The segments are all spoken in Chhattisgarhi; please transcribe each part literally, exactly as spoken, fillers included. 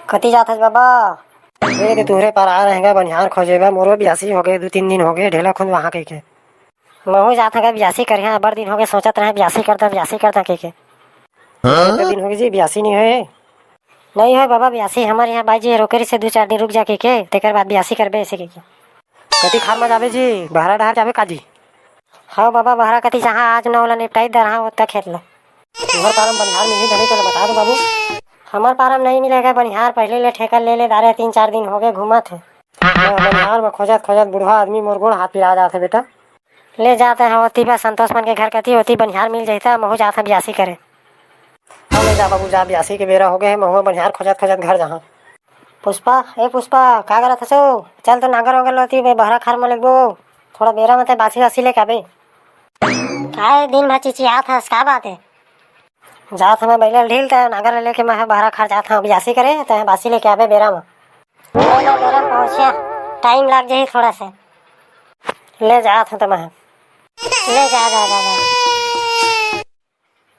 कति जात हस बाबा? ए, ते तुहरे पार आ रहेंगा बनिहार खोजे बर। मोरो बियासी होगे, दू तीन दिन होगे, ढेला खुंद वहाँ कहिके। महू जात हंगा बियासी करिहा, बड़ दिन होगे सोचत रहे बियासी करता, बियासी करता कहिके। इतने दिन होगे जी बियासी नहीं होए। नहीं होए बाबा बियासी, हमर यहाँ बाई जी रोके रहिसे दू चार दिन रुक जा कहिके, तेकर बाद बियासी करबे ऐसे कहिके। कति खार में जाबे जी, बहरा डहर जाबे का जी? हाँ बाबा, बहरा कति जहाँ आज नौ ला निपटाई दरहा ओत्ता खेत ला। तुहर पारम बनिहार मिलही धनी तोला बता दो बाबू। हमर पारम नहीं मिलेगा बनिहार, पहले ले ठेका ले ले दारे, तीन चार दिन होगे घूमत हे। मैं बनिहार में खोजत खोजत बुढ़वा आदमी मोर गोड़ हाथ पिरा जात हे बेटा। ले जात हे ओती बा संतोष मन के घर कती, ओती बनिहार मिल जाही त महू जात हे बियासी करे। हाँ ले जा बाबू जा, बियासी के बेरा होगे हे, महू बनिहार खोजत खोजत घर जाहा। पुष्पा, ए पुष्पा, का करत हसो? चल तो नांगर वांगर लोती बे बहरा खार में लेगबो। थोड़ा बेरा में ते बासी वासी लेके आबे। काय दिन भर चिचियात हस, का बात हे? जात हमें बैला ढील, ते नांगर ले लेके मैं बहरा खार जात हूँ, बियासी करे, ते बासी लेके आबे बेरा में। ले जा बेरा में पहुँचिया, टाइम लाग जाही थोड़ा से। ले जात हूँ तो मैं। ले जा, जा, जा, जा।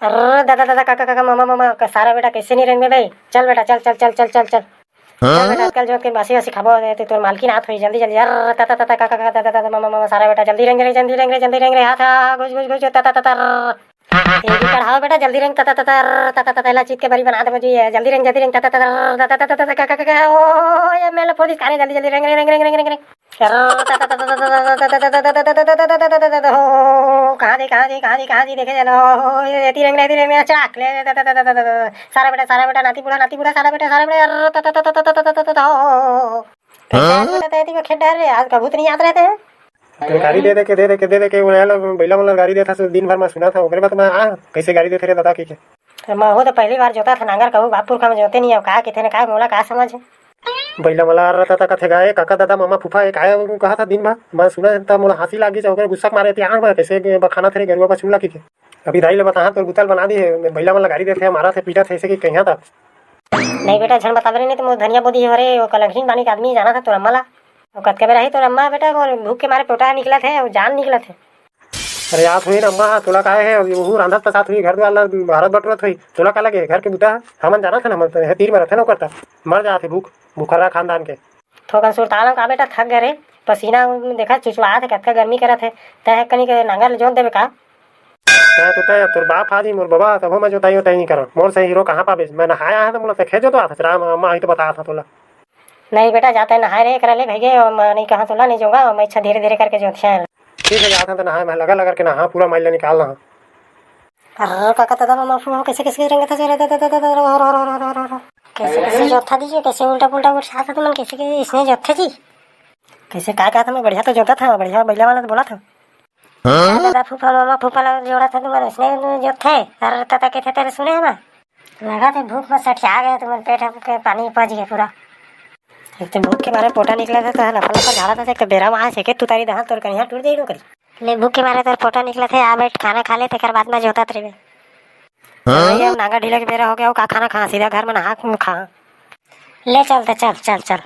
अरे दादा, दादा, काका, काका, मामा, मामा, का सारा बेटा कैसे नहीं रेंगे भाई? चल बेटा, चल, चल, चल, चल, चल, चल। चल बेटा, आजकल जो के बासी वासी खाबो, ते तोर मालकिन आत होई, जल्दी, जल्दी। अरे ताता, ताता, काका, काका, दादा, दादा, मामा, मामा, सारा बेटा जल्दी रेंग रे, जल्दी रेंग रे, जल्दी रेंग रे, हाथ, हाँ, घुस, घुस, घुस, ताता, ताता, ताता। ये भी कढ़ाओ बेटा, जल्दी रेंग, ताता, ताता, ताता, ताता, ताता, ताता, इलायची के बरी बना दे मुझे, जल्दी रेंग, जल्दी रेंग, ताता, ताता, ताता, ताता, ताता, काका, काका, ओ, ये मेला फोड़ी खाने, जल्दी, जल्दी रेंग, रेंग, रेंग, रेंग, रेंग, रेंग। कहाँ जी, कहाँ जी, कहाँ जी, कहाँ जी देखे चलो। ये तीरंग, तीरंग, चाक ले। सारा बेटा, सारा बेटा, नाती बूढ़ा, नाती बूढ़ा, सारा बेटा, सारा बेटा। कैसे आज बेटा तैती में खेत डहर रे, आज कभू तो नहीं याद रहते हैं। तो गाड़ी दे दे के, दे दे के, दे दे के, वो यार बैला वाला गाड़ी देता, दिन भर मैं सुना था, ओकरे बाद मैं आ, कैसे गाड़ी देते रे दादा के। मैं हो तो पहली बार जोता था नांगर, कहूँ बाप पुरखा में जोते नहीं, अब का किथे ने का, मोला का समझ है। बइला मला रहता था कथे गाय, काका दादा मामा फूफा एक आया, वो कहा था दिन भर। मैं सुना था, मोला हंसी लागी, ओकर गुस्सा के मारे थे, आंख में कैसे बखाना थे रे गरुआ बछरू ला के। अभी दाई ले बता, तोर बुतल बना दी है, बइला मला गाड़ी देथे, मारा थे, पीटा थे, ऐसे कि कहिया था। नहीं बेटा, झन बताबे रे, नहीं तो मोर धनिया बोदी हो रे, वो कलंघिन बानी के आदमी जाना था तोर अम्मा ला। वो कतके बेरा ही तोर अम्मा बेटा, वो भूख के मारे पोटा निकला थे, वो जान निकला थे। अरे याद होई ना अम्मा, तोला काय है, अभी वहू रांधत पसात होई, घर दुआर ला भारत बटोरत होई, तोला का लगे, घर के बुता, हमन जानत हन, हमन तो हे तीर में रहथे ना, ओकर त मर जात हे भूख, भूखर्रा खानदान के। थोकन सुरताल का बेटा थक गए रे, पसीना देखा चुचुआत हे, कतका गर्मी करत हे, तै कनी के नांगर ले जोत देबे का? तै तो तै, तोर बाप हाजी, मोर बबा, तभो मैं जोताई ओताई नहीं करन, मोर से हीरो कहाँ पाबे, मैं नहाया है तो मोला तखे जोतवा था, राम अम्मा ही तो बता था तोला। नहीं बेटा, जाते नहाए रे, एकरा ले भैगे, मैं नहीं कहा तोला, नहीं जाऊंगा, मैं इच्छा धीरे धीरे करके जोतिया। ठीक है, जात हन त नहाए, मैं लगा लगा के नहा, पूरा मैला निकाल नहा। अरे काका, दादा, मामा, फूफा, कैसे, कैसे रंगत हे, जरा, दादा, दादा, दादा, रो, रो, रो। कैसे, कैसे जोतथा दीजिए, कैसे उल्टा पुल्टा उठा था तुमन, कैसे, कैसे इसने जोतथे जी? कैसे, का, का था, मैं बढ़िया तो जोता था, बढ़िया बैला वाला तो बोला था। हाँ? दादा, फूफा, मामा, फूफा ला जोड़ा था तुमन, इसने जोतथे। अरे ताता, कैसे तेरे सुने है ना? लगा थे भूख में सठिया गए तुमन, पेट के पानी पच गए पूरा। एक तो भूख के मारे पोटा निकला था, तो लफा लफा झाड़ा था, एक तो बेरा में आए से के तू तारी दहा तोर कनिया टूट जाई नौकरी। ले भूख के मारे तोर पोटा निकला थे, आ बैठ खाना खा ले, तेकर बाद में जोतात रहिबे। हाँ? नहीं, अब नांगा ढीला के बेरा हो गया, वो का खाना खा, सीधा घर में नहा के खा। ले चल तो चल, चल, चल।